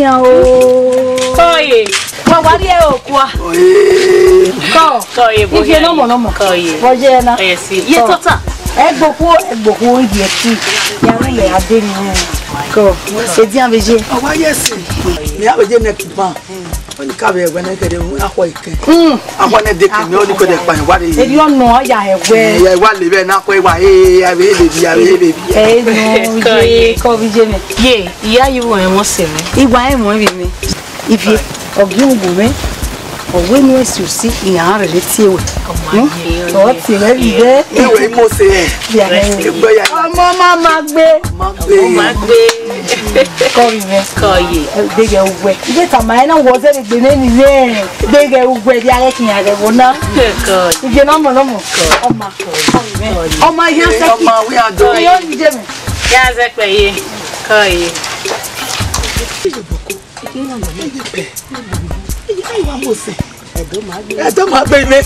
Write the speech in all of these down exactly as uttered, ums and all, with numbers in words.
iran o. Kọye. Wa wa rhie okua. Kọ. Kọye, bo Ivie ye. Nọmọ nọmọ. Kọye. Vọ ye na? Yes, ye tota. Ẹgbokhuo, ẹgbokhuo ivie ẹki. Ya ru lẹ ade ni. Kọ. Edian vbe ye. Ọ wa ye ẹse. Mẹ a vbe ye next month. Wẹ ne I ka vbe ẹwẹ ne kẹdẹ ru akhọ ikẹn. Mm. Akhọ ne de kẹmẹ, ọ ni kẹdẹ kpa wa re. Eri ọnọ, ọ ya ẹwẹ. Ẹ, ya wa le vbe na khọ wa, ẹ, ya vbe le bi, ya vbe le bi. Ẹ, no, Kọ ye, ye. Kọ vbe ye mẹ. Ye, iya yi wo ẹmwẹ ọse mẹ. Iwa ẹmwẹ vbe mẹ. Ivie, ọ gie uwu mẹ. Ọ wẹ ne esi osi, iran rẹ tie wẹ. Ọmọ Hmm? ye, Ọ ọye. Tie wẹ vbe. Ẹ wẹ mo se ẹ. Ya, ẹ. Ẹgbẹ ya. Ọmọ ma ma gbe. Ma gbe. Ọmọ ma gbe. Kọrivẹ. Kọye. Deghẹ uwẹ. Ibe tama ẹna wọ zẹ gbe ne ni re. Deghẹ uwẹ dia ghe kian ghe wona. Kọye. Iye nọmọ nọmọ. Ọma. Kọrivẹ. Ọma ya sẹ. Ọma wi ado. Iyo ni je mi. Ya zẹ kpẹ ye. Kọye. Iye nọmọ nọmọ. Iye pẹ. Iye ayi wa mo se. Ẹdọ ma gbe. Ẹdọ ma gbe me.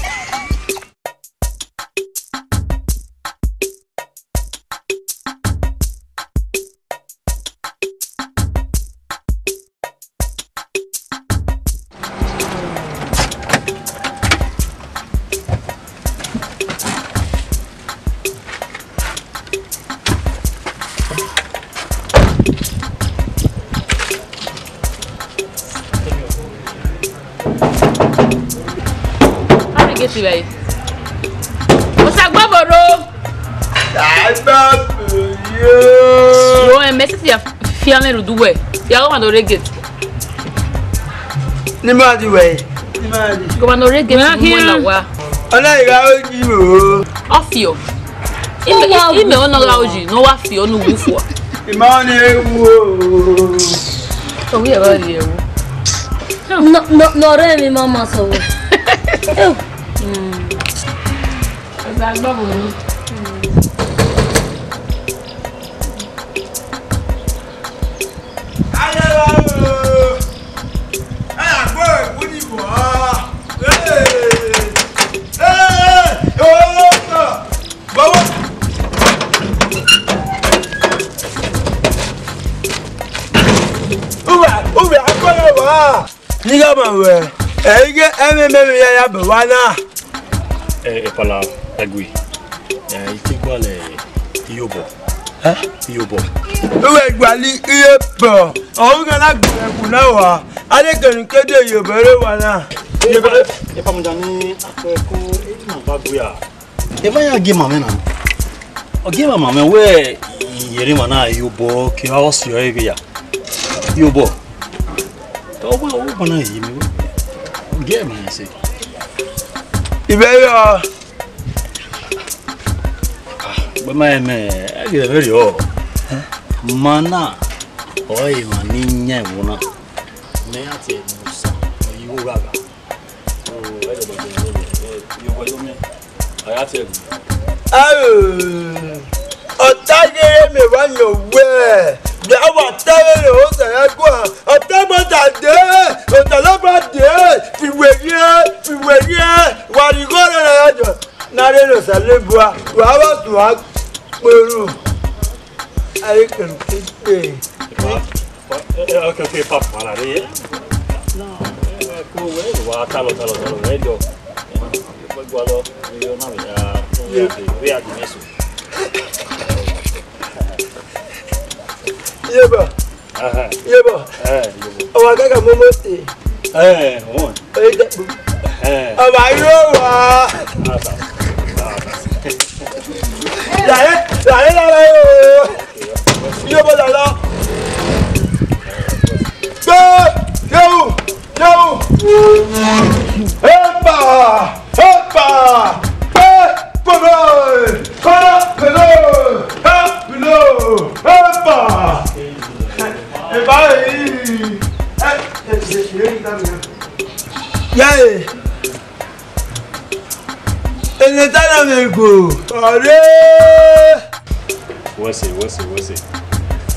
Arigeti vbe. Osagbọbọrọ. Agbọbọrọ. Wo, eh, mẹ sisi ya fian mwẹ rhunmwuda uwẹ. Ya gha ọmwa ne ọ rre gate. Ni ma di wẹ. Ni ma di. Gọvanọ rre gate mu ẹn la owa. Ọ na gha ro yi o. Ọ fiọ. Ime, ime ọ nọ gha ro yi, ne ọ wa fiọ ne uwu fua. Ima ọ ni ewu o. Owi ẹ ba rhie ẹvbo. Nọ, nọ, nọ rẹ emwi ma ma sẹ vbe. Osagbọbọrọ. Uwẹ, uwẹ akọnọ wa. Ni gha ma wẹ, ẹ i ghe ẹmwẹ mẹ vbe ya ya bọ wa na. Ẹ, Epala, ẹgui. Ẹ, I te gualọ Iyobọ. Ẹ? Iyobọ. Uwẹ gualọ Iyobọ. Ọ ghi na gbe ẹkun na wa. A de kẹrin kede Iyobọ rre wa na. Iyobọ. Epa mudia ni akpẹ ko, e ma gba gbe a. Eva ya gie ma mwẹ na. Ọ gie ma ma mwẹ wẹ I yere ma na Iyobọ ke ọ si ọ eve ya. Iyobọ. Ọ wẹ ọ wẹ na yi mi wẹ. Ọ gie ma se. Ibẹ yọ. Gbẹ ma mẹ, ẹ ghi rẹ vberriọ. Ma na, ọ emwa ni yan ẹvbo na. Mẹ ya tie ẹvbo sa, ọ yi vbe gha gha. Aro, ọta ghere mẹ wa yan wẹ, bia wa ta vbene Osa ya guan, ọta gbọta dee, ọta lọgba dee, fi werriẹ, fi werriẹ, wa rhie igho rre na ya jọ, ne a rre ne Osanobua, wa vbe suẹn kporo, a i kẹrẹ ukegbe. Epap, eh, eh, okay, okay, Epap, wala re. No, eh, eh, ko we, wa, ta lọ, ta lọ, ta lọ, ẹ jọ. Ẹ, ẹ, gualọ, ẹ, ọ na vbe ya, vbe ya di, vbe ya di mẹ so. Iyobọ. Aha. Iyobọ. Eh, Iyobọ. Ọ wa gaga momo te. Eh, wọn. Oye dẹkpo. Eh. Ọ wa yo wa. Asa. Asa. Lare, lare, lare o. Iyobọ lala. Gbe, yehu, yehu. Epa, epa. Gbe, kpọdọ, kọdọ, kọdọ. Ha, bilo, epa. Epa, eh, eh, eh, eh, eh, eh. Yae. Enetana mẹ go. Ọre. Wẹse, wẹse, wẹse.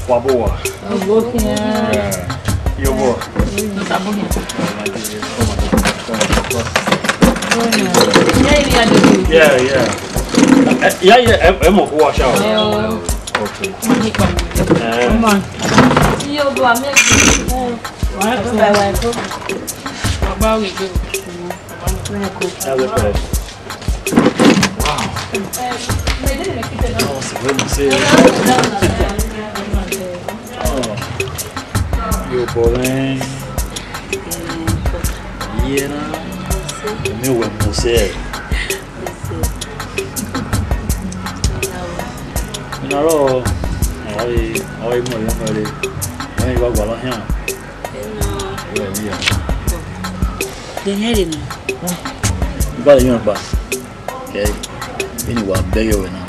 Wa bo wa. Ọgbọ khian. Yeah. Yo bo. Yeah, yeah. Eh, yeah, yeah. Eh, eh, mo ko wa sha. Okay. Eh. Yo bo, ame. Bye, bye. Bye, bye. That's the best. Wow. That was really serious. Oh. Yo, boy, man. Yeah, nah. Me, when you say. Naro, ai, ai, mo yo mare. Ai, wa gba la hian. Ẹna. Wẹ, wẹ. Dẹhẹn rẹ nọ. Ba yan ba. Kẹ, ini wa bẹghe wẹ na.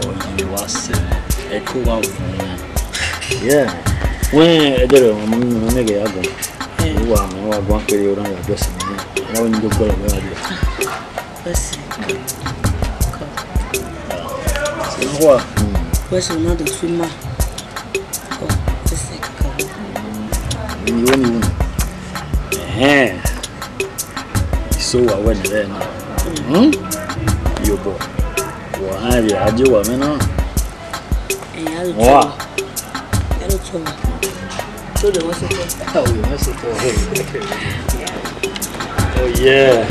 Ọ yi wa sẹ. Ẹ ko wa vun. Yeah. Wẹ, ẹ dẹrẹ, mo, mo, mo, mẹ gẹ ya gbọn. Ẹ. Wa, mo wa gbọn kere ọna ya jọ si mi. Wa ni do kọlọ wẹ a jọ. Wẹse. Kọ. Sẹ ne ọ khua. Wẹse, ọ na do su ima. Kọ, wẹse kakabọ. Ni wo ni wo. Ẹhẹn. Iso wa wẹ nẹrẹ na. Hmm? Iyobọ. Wa han rhie aje wa mwẹ na. Ẹn, a do tuẹ. Wa. A do tuẹ. Tó de wẹn sotọ. Ó de wẹn sotọ. Oh, yeah.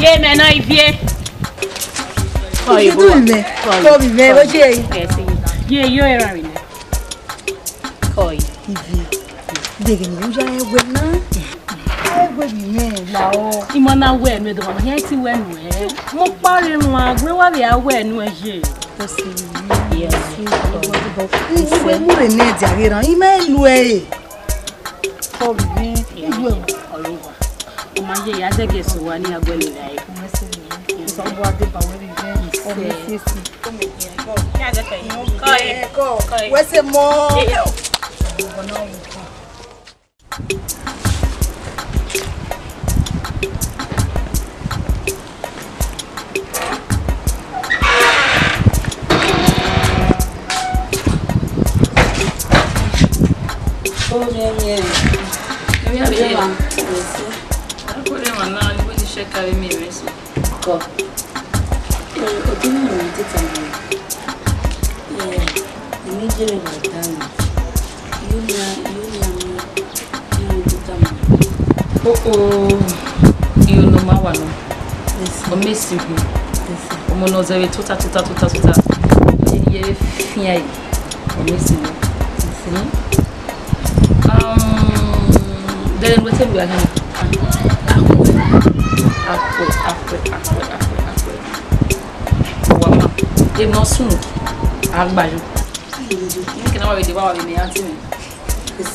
Ye mẹ nọ ivie. Kọ Ivie, ebo du wa. Mẹ. Kọ Kọ ivie, o ye. Yes. Ye yo era mi nẹ. Kọ i. Ivie. Deghe ne u ya ẹwe na. Ẹwe vbe imẹ la ọ. Ima na wẹ ẹnu ẹdọ, ma hẹn ti wẹ ẹnu ẹ. Mo kpare wan, gbe wa vbe a wẹ ẹnu ẹ ye. Yes. Yes. Uwẹ mu rre nẹ dia ghe ran, ima lu ẹre. Kọ vbe ivie. Ọlọwa. Ọ ma ye ya zẹgiẹ sẹ owa ne a guẹlẹ rae. Wẹ sẹ mọ. Emwi a vbe ye. Yes. A kọ rẹ emwa na, ni wẹ ni check avbe emwi mwẹ so. Kọ. Eh, ọdọ na ne teta na. Eh, emwi ye vbe wa dan na. Iyo na, iyo na, iyo na teta na. Oh, oh. Iyo ne ọ ma wa nọ. Yes. Ọ ma esi hu. Yes, sir. Ọmọ ne ọ zẹ vbe tota, tota, tota, tota. Ọ ye vbe fian yi. Ọ ma esi hu. Yes, sir. Hmm? Um, then we tell you again. Akwe, akwe, akwe, akwe, akwe. Wa ma. Emwi ne ọ sunu. Agbayo. Ni kẹ na wa vbe de, wa wa vbe ne aunty mi.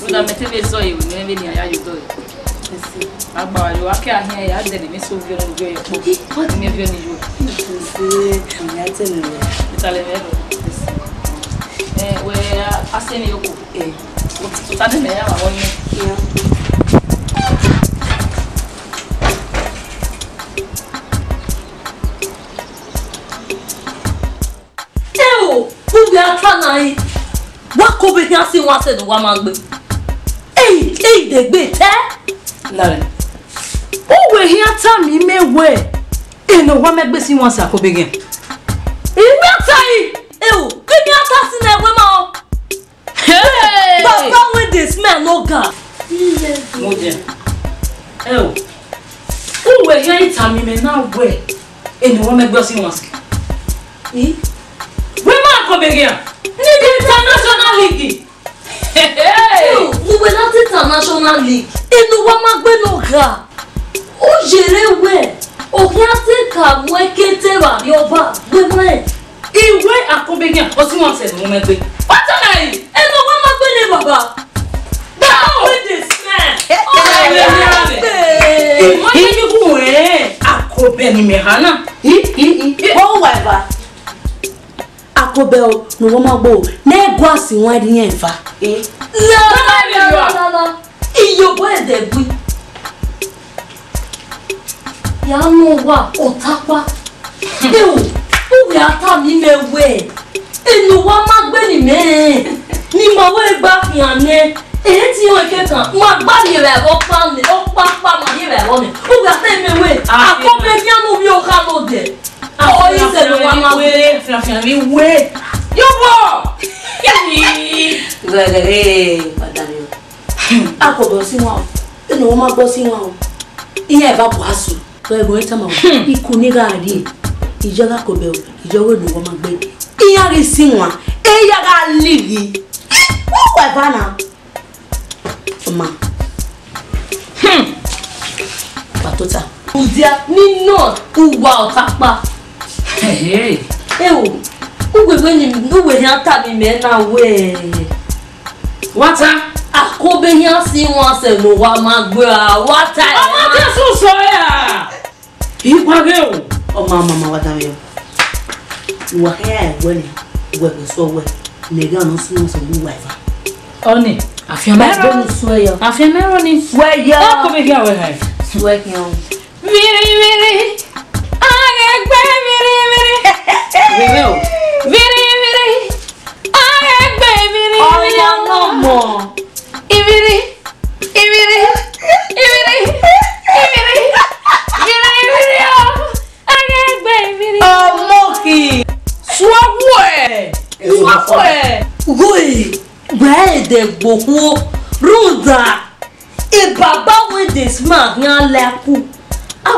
Uda mẹ te vbe zọ ye, ne vbe ni a ya yo dọ ye. Agbayo, a ke a hiẹn ya dẹ ne mẹ so viọ ne viọ ye kpo. Mẹ viọ ni yo. Italẹ mẹ ro. Eh, wẹ a, a sẹ ni yo ko. Eh. Tota ne mẹ ya wa wọ ni. Eo, uwẹ a ta na rin, wa kobọ eghian si wan sẹ ne uwa ma gbe. Ei, ei, degbe tẹ. Lare. Uwẹ eghian ta mi mẹ wẹ, ene uwa ma gbe si wan sẹ a kobọ eghian. Uwẹ a ta rin, eo, kevbe a ta si ne ẹwe ma ọ. Hey! Baba wey dey smell no ga. Mo jẹ. Eo. Uwẹ eghian ta mi mẹ na wẹ, ene uwa ma gbe si wan sẹ. I? Wẹ ma kobọ eghian. Ni the international league. Hey! Uwẹ na the international league. Ene uwa ma gbe no ga. U yere wẹ, ọ khian te ka mu ẹkete vbe Arriọba, gbe mwẹ. Iwẹ akobeghian, ọ si wan sẹ ne ọ ma gbe. Ọ ta na yi. Ene uwa ma gbe ne baba. Baba wey dey smell. Ọ ma gbe. Imọ ye ni gu ẹ, akobẹ ni mẹ ha na. I, i, i. Ọ wa eva. Akobẹ o, ne uwa ma gbe o, ne ẹ gua si wan rri eva. La, la, la, la, la. Iyobọ ẹdẹ gui. Ya nọ wa ọtakpa. Eo, uwẹ a ta mi mẹ wẹ, ene uwa ma gbe ni mẹ, ni ma wẹ gba khian nẹ, ẹ ti họn ekekan, ma gba rhie vbe ẹvbo ọkpa mẹ, ọkpa ọkpa ma rhie vbe ẹvbo mẹ. Uwẹ a ta mẹ wẹ, akobeghian ne ovbi okha nodẹ. Ọ i sẹ ne uwa ma wẹ. Afian, afian, mi wẹ. Yobọ! Gẹgẹgẹ, padà mi o. Akobẹ ọ si wan o, ene uwa ma gbe ọ si wan o. Iran eva bu asu. Wẹ ẹguọn tama o, iku ne I gha rrie, iyọ gha kobẹ o, iyọ wẹ ne uwa ma gbe. Iran ghi si wan, eya gha lighi. Wẹ uwa eva na. Ọma. Hmm. Wa tota. Udia ni nọ uwa ọtakpa. Hey, hey. Eo, uwẹ wẹ ni, uwẹ ni a ta mi mẹ na wẹ. Wa ta. Akobeghian si wan sẹ ne uwa ma gbe a, wa ta. Ọmọ Jesu sọ ya. Ikpaghe o. Ọma, ọma, ọma, wa danmwẹ o. Uwa khian ẹwẹ ni, uwẹ vbe sẹ wẹ, mẹ gha nọ sunu sẹ ne uwa eva. Ọni, afian mẹ rọ. Bẹni suẹ yọ. Afian mẹ rọ ni. Suẹ yọ. Akobeghian wẹ ha. Suẹ khian o. Viri, viri. Aghe gbe viri, viri. Viri o. Viri, viri. Aghe gbe viri, viri. Ọmọ náà mọ̀. Iviri, iviri, iviri, iviri, iviri, iviri o. Aghe gbe iviri. Ọmọ kì í. Suọ wẹ. Suọ wẹ. Wẹ, wẹ ẹdẹ gbokhuo. Runda. E baba wey dey smell khian la ku. A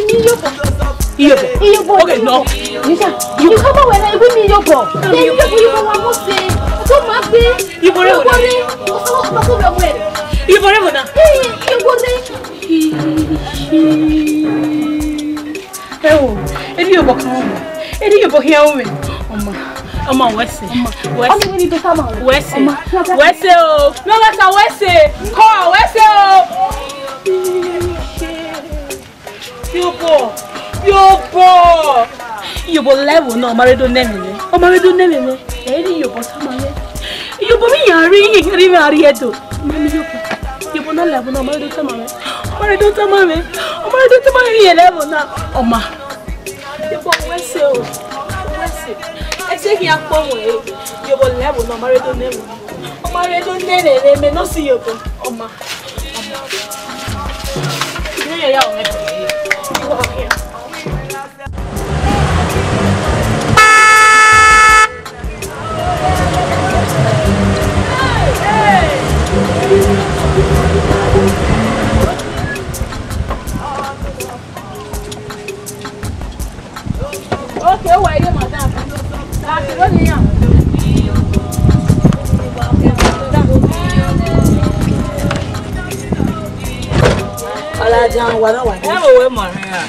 Iyobọ. Iyobọ. Iyobọ. Okay, no. Nisha. You come over here, we me Iyobọ. Then Iyobọ, Iyobọ wa mo se. So ma gbe. Iyobọ rẹ. Iyobọ rẹ. O so ma ko be we. Iyobọ rẹ mo na. Eh, Iyobọ rẹ. Ẹ wo, eri Iyobọ kan wo. Eri Iyobọ hian wo. Ọma. Ọma wẹ se. Ọma. Wẹ se. Ọma, we ni do sama. Wẹ se. Ọma. Wẹ se o. No, wẹ se, wẹ se. Kọ, wẹ se o. Iyobọ, Iyobọ. Iyobọ la ẹvbo na, ọ ma rre do nẹ mwẹ nẹ. Ọ ma rre do nẹ mwẹ nẹ. Ẹ i re Iyobọ tama mwẹ. Iyobọ vbe iran rri, iran rri mwẹ a rri Ẹdo. Mẹ mi Iyobọ. Iyobọ na la ẹvbo na, ọ ma rre do tama mwẹ. Ọ ma rre do tama mwẹ. Ọ ma rre do tama mwẹ vbe iran la ẹvbo na. Ọma. Iyobọ wẹ se o. Wẹ se. Ẹse khian kpọ mwẹ. Iyobọ la ẹvbo na, ọ ma rre do nẹ mwẹ. Ọ ma rre do nẹ mwẹ, mẹ nọ si Iyobọ. Ọma. Okay, where you, madam? Macaroni ya. Ọla jan wa na wa. Ẹ wo we mọ rẹ.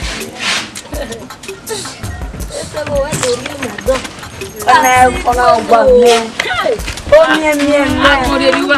Ọna, ọna ọgba mẹ. O miẹn miẹn mẹ. Agbọn rhie vbe uwa.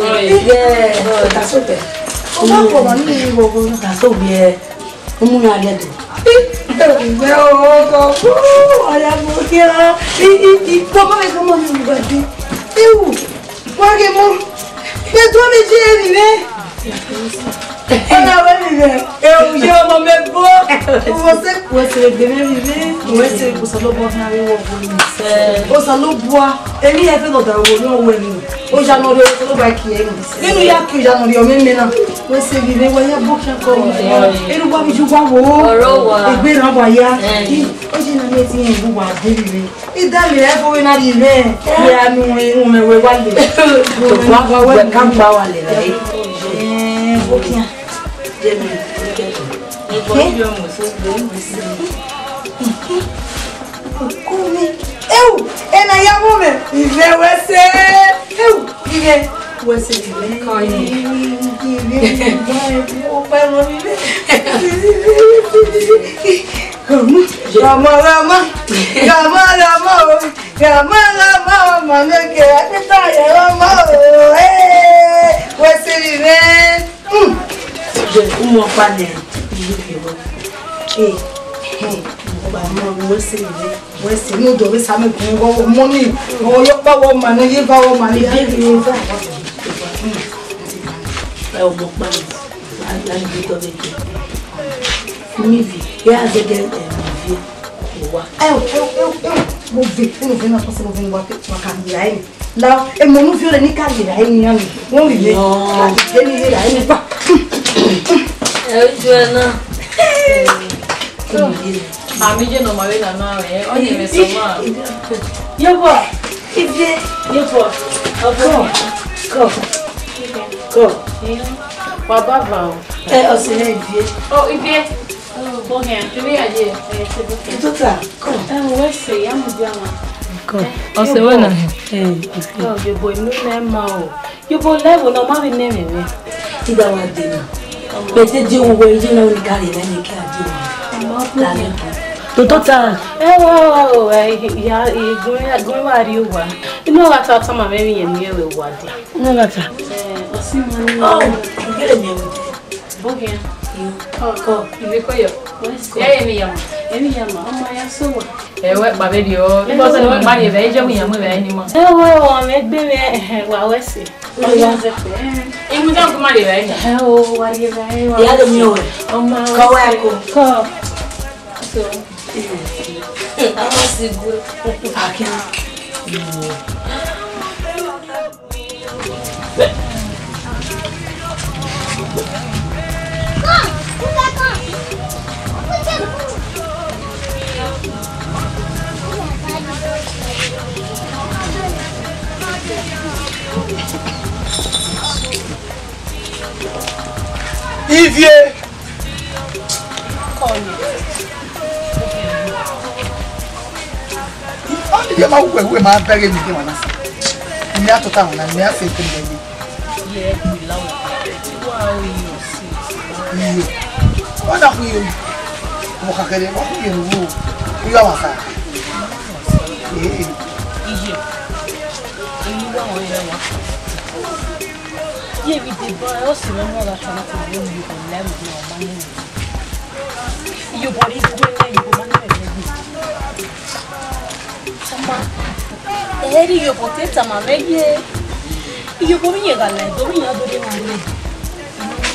Yeah, that's okay. Ọmọ kọ ma ni wo wo. That's okay. Umu ya lẹ do. Ìwé ọkọ fún ọ̀yà mo kí ọ. Ì ì ì kọ́ mọ́ mi kọ́ mọ́ mi ìwà dé. Ewu, wọ́n gé mọ́. Ẹ tó mi jẹ́ èmi rẹ̀. Ọ̀nà wẹ́ mi rẹ̀. Ewu yẹ ọmọ mi bọ́. Wọ́n ṣe wọ́n ṣe gbé mi mi rẹ̀. Wọ́n ṣe kò sọ ló bọ́ fún mi wọ́n bọ́ mi. Ó sọ ló bọ́. Èmi ẹ fẹ́ lọ́dọ̀ àwọn olóòwò ẹni. Oja nọ rhie Osanobua kie ẹre. Nene u ya kie oja nọ rhie ọmọ mẹ na. Wẹ sẹ vbe mwẹ, wẹ ya bọ khian kọ. Erha uwa vbe iye uwa wo. Ọrọ uwa. Egbe erha uwa ya. Eh. Oji na miẹn te irẹn vbe uwa de vbe mwẹ. I da vbe rẹ ẹvbo vbe na rhie mwẹ. Wẹ a nu irun mwẹ wẹ wa le. Wẹ ka gba wa le rẹ. Eh, bọ khian. Okumi. Eu, ena ya vbe mwẹ, ivẹ wẹ sẹ. Eu, ivẹ wẹ sẹ, ivẹ. Kọrin. Ivẹ, ivẹ, ọpẹ lọ ivẹ. Gama, gama, gama, gama, o. Gama, gama, o, ma mẹ kẹ, ẹ ti ta yẹ, gama, o. Eh, wẹ sẹ ivẹ. Hmm. Jẹ, umu ọkpa nẹ, iye fi wọ. Eh, eh, ọkpa mọ, wẹ sẹ ivẹ. Wẹ sẹ, ne odọ vbe sa mẹ gun wọ, ọmọ ni, ọyọkpa wọ ma nẹ, ye va wọ ma nẹ, ye va. Ẹ, ọmọ ọkpa nẹ, a, a, a, a, a, a, mi vi, ya zẹdẹ, ẹ, mi vi, wa. Ẹ, ẹ, ẹ, ẹ, mo ve, mo ve na, mo ve na, wa ka mi ra ẹ. La, emọ ne u viọ rre ne I ka rhie ra ẹre iran ni, wẹ rhie. Yọ. Eni rhie ra ẹre ni gba. Ẹ, ojú ẹ náà. Àmì jẹ́ nọ ma vbe nana rẹ̀, ọ yẹ mẹ sọ ma. Yebo, ivie. Yebo, ọbọ. Kọ, kọ, kọ. Wa baba o. Ẹ, ọsẹ rẹ ivie. O, ivie. Boghian, kevbe ya ye? Ẹ, te boghian. Tota, come. Ẹ, wẹ sẹ, ya mudia ma. Come. Ẹ, ọsẹ wẹ na hẹ. Ẹ, ife. Ọ, yebo, inu nẹ ma o. Yebo, level nọ ma vbe nẹ mwẹ mwẹ. Ida wa de na. Bẹtẹ je wo wẹ, je na ni ka rhie na ni ka de na. Ọmọ boghian. Tota. Ẹ, wa, wa, wa, ẹ, ya, ẹ, gun, gun wa rrie owa. Inu ọgha ta, ta ma mwẹ vbe iyẹn ne u ye vbe owa dia. Unu gha ta? Ẹ, ọsẹ ma ni. Ọ, gele miẹn vbe. Boghian. Yo. Kọ, kọ. Ivie kọ yọ. Wẹ sẹ. Ya ye emwi ya ma. Emwi ya ma, ọ ma ya sẹ owa. Ẹ wẹ kpa vbe rriọ. Ibo sẹ ne ma rhie vbe, iye mu ya mu vbe ni ma. Ẹ wẹ, ọ mẹ gbe mwẹ, ẹhẹn, wa wẹ sẹ. Ọ ya zẹ pẹ. Imu da gu ma rhie vbe ni. Ẹ o, wa rhie vbe, wa. Ya de mi o. Ọ ma wẹ sẹ. Kọ wẹ ko. Kọ. So. Ama si gu. Akia. Ivie. Ọ ni ma wẹ wẹ ma bẹghe mi de wana sa. Mi a tota wana, mi a fe ke mi. Ye ku la wa. Wa o yo si. Iyo. Wa da ku yo. Mo ka kere, wa ku yo wo. Ku yo wa sa. Eh, eh. Iye. Eyi wa wọn yẹ wa. Ye vbe deba, ọ sẹ mwẹ ne ọ gha ta na ta vbe Iyobọ la ẹmwẹ ne ọ ma nẹ. Iyobọ rhie igue nẹ, Iyobọ ma nẹ ẹmwẹ gbe. Tama, ẹ i re Iyobọ te tama mwẹ ye. Iyobọ vbe iyẹn gha la ẹdẹ, ọ vbe iyẹn do rre emwa rre.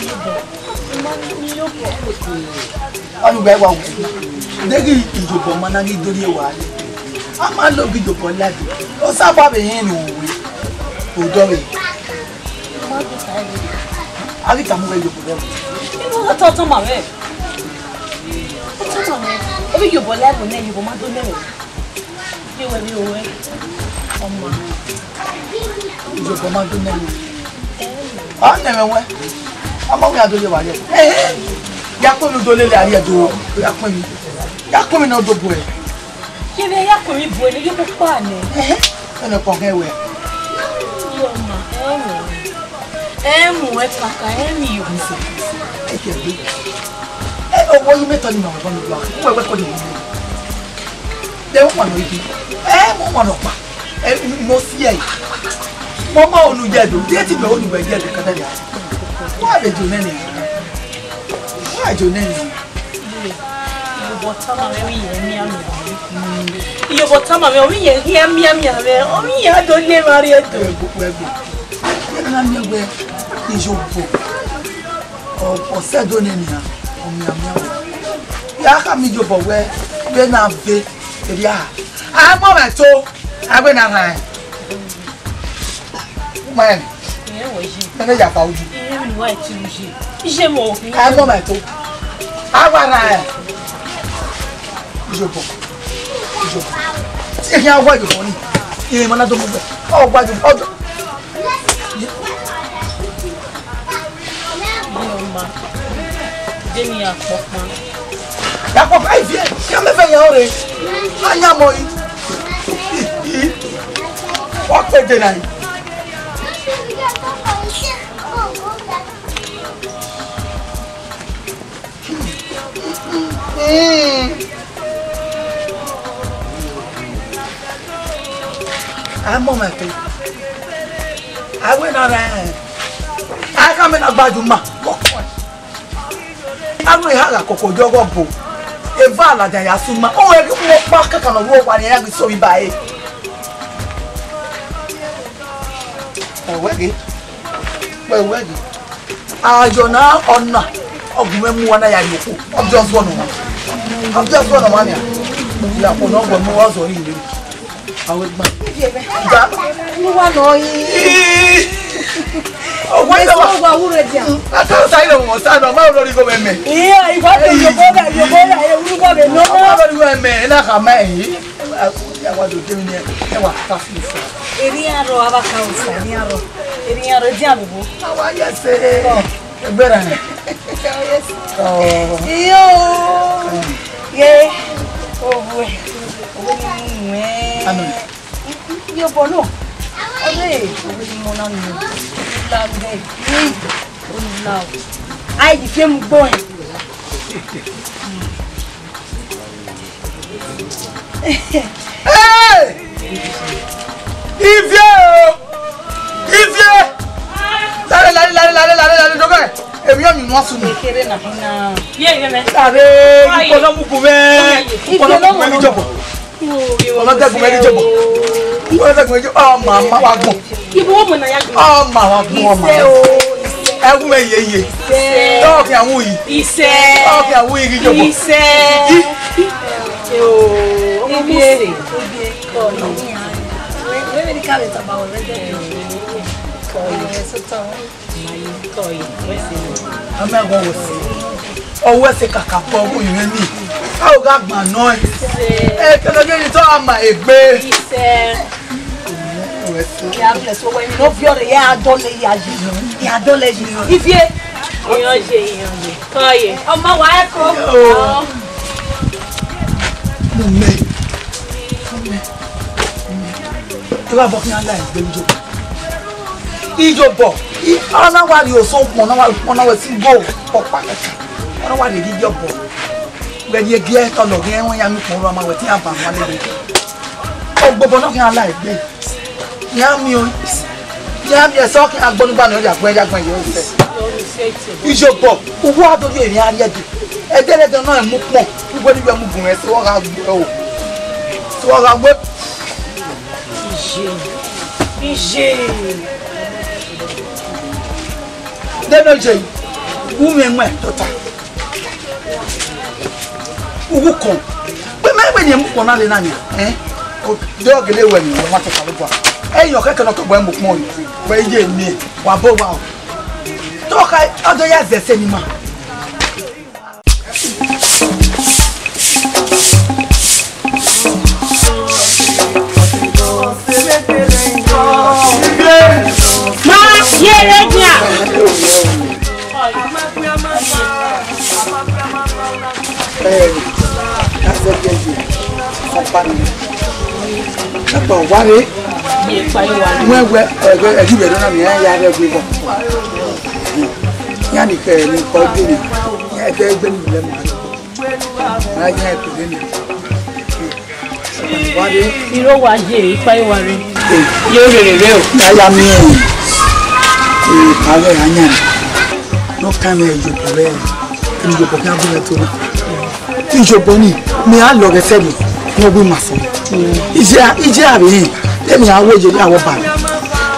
Iyobọ, I ma nẹ Iyobọ. Ọni wẹ wa wu. Deghẹ Iyobọ ma na ghi do rrie wa. A ma lo ghi yobọ ladi. Osa gba vbe hin ne uwe. Odọ vbe. A ghi tama wẹ yobọ ladi. Ibo otọ tama mwẹ. Otọ tama mwẹ. Obi yobọ ladi ne yobọ ma do nẹ. Ye wẹ vbe owẹ. Ọma. Yobọ ma do nẹ. A nẹ mwẹ wẹ. A ma wẹ a do ye wa ye. Eh. Ya kpe mi do lele a ye do. Ya kpe mi. Ya kpe mi na do bu ẹ. Ye vbe ya kpe mi bu ẹ ne, ye kpokpa nẹ. Eh. Ẹnẹ kpọ kẹ wẹ. Ye ọma, ẹ mu. Ẹ mu ẹ kaka, ẹ mu yo. Ẹ kẹ bi. Ẹ, owó yín mẹtọ ni màmá bá mi wá. Wẹ wẹ kọ ni. Ẹ wọ́n wà lọ ibi. Ẹ wọ́n wà lọ pa. Ẹ mo si ẹ. Mo ma onu jẹ do. Diẹ ti bẹ onu bẹ jẹ do kata ya. Wọ́n á bẹ jọ nẹni. Wọ́n á jọ nẹni. Iyobọ tama mwẹ, emwi yẹn mianmian. Iyobọ tama mwẹ, emwi yẹn khian mianmian mwẹ, emwi yẹn do ne ma rrie do. Ẹgbẹ, ẹgbẹ. Ẹ na miẹn wẹ iyobọ. Ọ, ọ sẹ do nẹni a, ọ mianmian wẹ. Ya khama iyobọ wẹ, vbe na ve, erriọ a. A mọ mwẹ to, a wẹ na rhan. Mẹ. Ìyẹn wọ yìí. Mẹ ne ya fa uju. Ìyẹn mi wá ìtì uju. Iṣẹ́ mọ̀ òkú. Ká mọ̀ mẹ́ tó. A wà ra ẹ̀. Ìjọba. Ìjọba. Tí èyí á wá ìjọba ni. Ìyẹn mọ̀ náà tó mú bẹ̀. Ọ̀ wá ìjọba. Ọjọ́. Ìyẹn ọmọ. Jẹ́mi àpọ̀pọ̀. Àpọ̀pọ̀ ìfẹ́. Kí a mẹ́fẹ́ yẹn ó re. A yàn mọ́ yìí. Wọ́n pè dé náà yìí. A mọ mẹ ke. A wẹ na rẹ. A ka mẹ na gbajuma. Aro eha gha koko yọghọ bo. Eva ladian ya suma. O wẹ ghi mu ọkpa kaka nọ ru owa ni ya ghi so vbe ba ẹre. Ẹ wẹ ghe. Wẹ wẹ ghe. Ayọ na ọna. Ọgumwẹ mu wa na ya yoko. Ọ just one ọmwa. Ọ just one ọmwa nia. Ya ko nọ gbọ mu wa zọ ri ire. Awe gba. Ja. Olúwa nọ yín. Ọwọ́ ìjọba. Ẹ̀sùn ọgbà wúre díà. Àtàwọn sáyé lọ mọ̀ sáà náà, máa lórí gómìnà mẹ́. Ìyá ìwà tó yòbó rẹ̀, yòbó rẹ̀, ewúrúgbọ́ rẹ̀ lọ́wọ́. Máa lórí gómìnà mẹ́, ẹ náà kà máa yìí. Ẹ wá dòde mi ni ẹ wá ká fi ìfẹ́. Eri arọ, abaka ọsa, eri arọ. Eri arọ, edi àbùbù. Àwa yẹ ṣe. Ẹgbẹ́ rẹ̀. Iyo. Ye. Owó. Owó ni mo mú ẹ. Amen. Yo, bono. Ọdẹ, ọdẹ ni mo na nu. La nde. Ni. Ola. Ai, di fe mu gbo ẹ. Hey! Ivie o! Ivie! Lare, lare, lare, lare, lare, lare, dọgẹ. Èmi yóò mi mú ọsùn mi. Kékeré nà fún náà. Ye, ye, mẹ. Lare, kò lọ mú bù mẹ. Kò lọ mú bù mẹ ní jọ̀bọ̀. Ọlọ́dẹ̀gùn mẹ́rin jọ̀bọ̀. Ọlọ́dẹ̀gùn mẹ́rin jọ̀bọ̀. Ọmọ àmọ́ wa gbọ̀n. Ibo wo mọ̀ náà yá gbọ̀n? Ọmọ wa gbọ̀n ọmọ. Ìfẹ́ o. Ẹkún mẹ́ yeye. Ìfẹ́. Tọ́ọ̀kì àwọn yìí. Ìfẹ́. Tọ́ọ̀kì àwọn yìí jọ̀bọ̀. Ìfẹ́. Ì- Ìfẹ́ o. Ọmọ Ibi Mósè. Ibi kọ́ ni. Wẹ́wẹ́ ní káàlẹ̀ tàbá ọ̀rẹ́ dẹ̀. Kọ́ ni. Ẹ sọ́tọ̀. Amẹ wọ wọ si. Ọwọ ẹsẹ kàkà bọ ọwọ ìwé mi. A ò ga gbà nọ ẹ. Ẹ kẹlẹ gẹ ni tọ́ a ma egbe. Ìyá bless owó ẹni ló fi ọ̀rẹ́ yẹ adọ́lẹ̀ yà yìí. Yà adọ́lẹ̀ yìí. Ivie. Ìyànjẹ, ìyànjẹ. Kọ́yè. Ọmọ wa ẹ kọ. Mo mẹ. Mo mẹ. Ẹ bá bọ kí n á la ẹgbẹ́ mi jọ. Iyobọ, i- ọna wa rhie oso ukpọn, ọna wa rhie ukpọn, ọna wa si go ọkpa kẹkẹ, ọna wa rhie iyobọ. Wẹ rhie giẹ tọlọ ghe ẹwẹn ya mi ukpọn ru ọma wẹ te iran ba wan lele. Ogbobọ nọ khian la egbe. Iran miẹn o, iran miẹn ẹsẹ ọ khian gbọnu ba nọ ya gbẹn ya gbẹn ye ose. Iyobọ, uwu a do rhie emwi a rhie ẹdẹ. Ẹdẹ rẹ dẹ nọ emu ukpọn, uwẹ ni wẹ mu bun ẹse ọ gha gbe o. So ọ gha gbe. Iye. Iye. Dede oye, wu mwẹ ẹmwẹ tota. Uwu kọn. Wẹ mẹ wẹ ni emu kọn na le na nia, eh? Ko de ọgele wẹ ni wẹ ma tọkha lobua. Ẹyọ kẹkẹ nọ tọgbọ mu ukpọn ni. Wẹ ye miẹn, wa bọ wa o. Tọkha, ọdọ ya zẹ ẹse ni ma. Ma yere dia. Eh, that's a good idea. Ọkpa ni. Ẹkpa wa rre. Wẹ wẹ, ẹgbẹ ẹdẹ ibẹ dọna mi ya rẹ gbe bọ. Ya ni kẹ ni kọ gbe ni. Ya ẹgbẹ ẹgbẹ ni lẹ ma. Ma ya ẹgbẹ ni. Wa rre. Iro wa ye, ikpa wa rre. Eh. Ye rere rre o. Ya ya mi. Eh, pa vbe anya. No kind of joke rẹ. Ni joke kan bi to na. Iyobọ ni, mi a lọghọ ẹsẹ ni, ne ọ gu ima sẹ. Iye, iye a vbe hin, de mi a wu iye, de a wọ ba mi.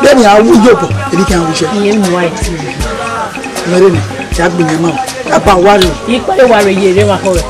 De mi a wu iyobọ, eni kan wu iye. Iye mu wa iti. Mẹrẹ ni, ya gbe mi ma. Ya ba wa rre. Ikpa wa rre ye rre ma kọ rẹ.